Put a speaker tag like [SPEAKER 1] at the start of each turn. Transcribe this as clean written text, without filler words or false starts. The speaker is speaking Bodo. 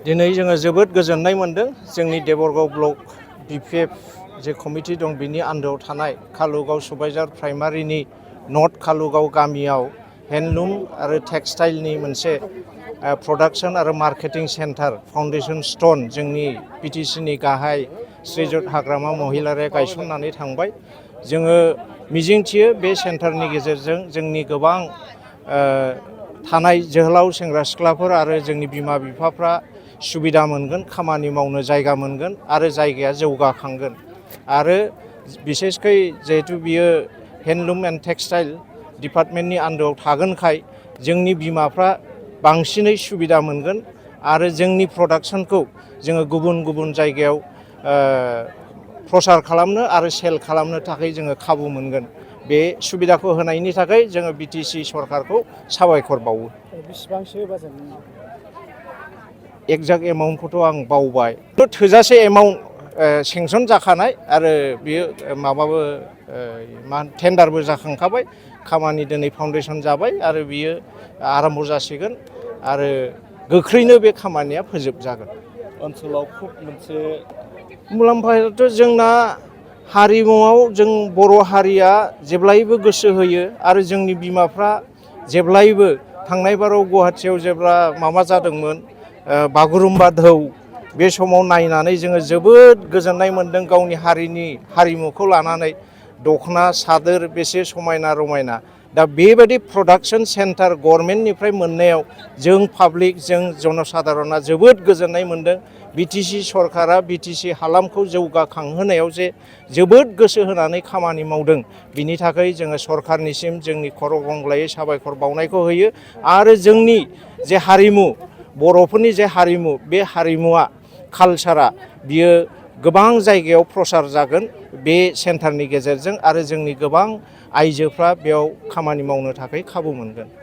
[SPEAKER 1] दिनै जोङो जोबोद गोजोननाय मोनदों जोंनि देबरगाव ब्लक बिपिएफ जे कमिटि दं बिनि आन्दोआव थानाय कालुगाव सुबाइजार प्राइमारिनि नर्थ कालुगाव गामियाव हेन्डलुम आरो टेक्सटाइलनि मोनसे प्रडाक्शन आरो मार्केटिं सेन्टार फाउन्डेशन स्टोन जोंनि बिटिसिनि गाहाय श्रीजुत हाग्रामा महिलारिया गायसननानै थांबाय। जोङो मिजिंथियो बे सेन्टारनि गेजेरजों जोंनि गोबां थानाय जोहोलाव सेंग्रा सिख्लाफोर आरो जोंनि बिमा बिफाफ्रा सुबिदा मोनगोन, खामानि मावनो जायगा मोनगोन आरो जायगाया जौगाखांगोन। आरो बिसेसकै जिहेतु बियो हेन्डलुम एन्ड टेक्सटाइल डिपार्टमेन्टनि आन्दोआव थागोनखाय जोंनि बिमाफ्रा बांसिनै सुबिदा मोनगोन आरो जोंनि प्रडाक्शनखौ जोङो गुबुन गुबुन जायगायाव प्रसार खालामनो आरो सेल खालामनो थाखाय जोङो खाबु मोनगोन। बे सुबिदाखौ होनायनि थाखाय जोङो बिटिसि सरकारखौ साबायखर बावो।
[SPEAKER 2] बेसेबांसो बाजेट?
[SPEAKER 1] एक्जाक्ट एमाउन्टखौथ' आं बावबाय। थोजासे एमाउन्ट सेंसन जाखानाय आरो बियो माबाबो टेन्डारबो जाखांखाबाय। खामानि दिनै फाउन्डेसन जाबाय आरो बियो आराम्भ जासिगोन आरो गोख्रैनो बे खामानिया फोजोबजागोन।
[SPEAKER 2] ओनसोलाव खुब मोनसे
[SPEAKER 1] मुलाम्फायाथ' जोंना हारिमुआव जों बर' हारिया जेब्लायबो गोसो होयो आरो जोंनि बिमाफ्रा जेब्लायबो थांनाय बाराव गुवाहाटियाव जेब्ला माबा जादोंमोन बागुरुम्बा दोहौ, बे समाव नायनानै जोङो जोबोद गोजोननाय मोन्दों। गावनि हारिमुखौ लानानै दख'ना सादोर बेसे समायना रमायना। दा बेबायदि प्रडाक्शन सेन्टार गभर्नमेन्टनिफ्राय मोननायाव जों पाब्लिक जों जनसाधारना जोबोद गोजोननाय मोन्दों। बिटिसि सरकारा बिटिसि हालामखौ जौगाखांहोनायाव जे जोबोद गोसो होनानै खामानि मावदों, बिनि थाखाय जोङो सरकारनिसिम जोंनि खर' गंग्लायै साबायखर बावनायखौ होयो। आरो जोंनि जे हारिमु, बर'फोरनि जे हारिमु, बे हारिमुवा कालसारा बियो गोबां जायगायाव प्रसार जागोन बे सेन्टारनि गेजेरजों आरो जोंनि गोबां आइजोफ्रा बेयाव खामानि मावनो थाखाय खाबु मोनगोन।